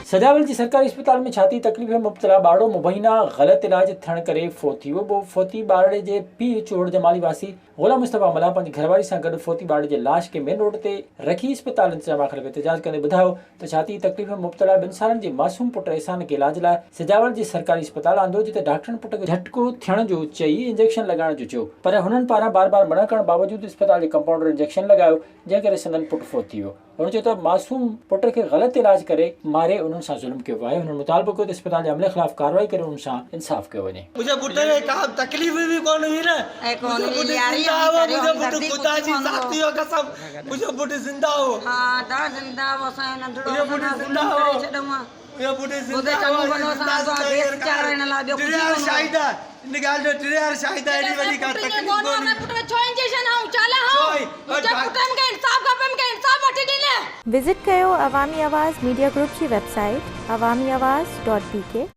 سجاول جي سرڪاري اسپتال ۾ ڇاتي تڪليف ۾ مبتلا ٻارڙو مبينا غلط علاج ٿيڻ ڪري فوت ٿي ويو. فوتي ٻارڙي جي پيء چوهڙ جمالي واسي غلام مصطفيٰ ملاح پنهنجي گهرواري سان گڏ فوتي ٻارڙي جي لاش کي مين روڊ تي رکي اسپتال انتظاميا خلاف احتجاج ڪندي ٻڌايو ته ڇاتي تڪليف ۾ مبتلا ٻن سالن جي معصوم پٽ احسان کي علاج لاء سجاول جي سرڪاري اسپتال آندو جتي ڊاڪٽرن پٽ کي جهٽڪو ٿيڻ جو چئي انجيڪشن لڳائڻ جو چيو پر هنن پاران بار بار منع ڪرڻ باوجود اسپتال جي ڪمپائونڊر انجيڪشن لڳايو جنهن ڪري سندن پٽ فوت ٿي ويو. هن چيو ته معصوم پٽ کي غلط علاج ڪري ماري انهن سان ظلم ڪيو ويو آهي. هنن مطالبو ڪيو ته اسپتال جي عملي خلاف ڪارروائي ڪري انهن سان انصاف ڪيو وڃي. منهنجي پٽ کي ڪا به تڪليف به ڪونه هئي نه منهنجو پٽ زنده هو منهنجو پٽ خدا جي ذات جو قسم منهنجو پٽ زنده هو منهنجو پٽ زنده هو منهنجو پٽ زنده هو ٽيهار شاهد ان ڳالهه جو ٽيهار شاهد ايڏي وڏي ڪا تڪليف ڪونه وزٽ ڪيو عوامي آواز ميڊيا گروپ جي website Awami Awaz dot P K.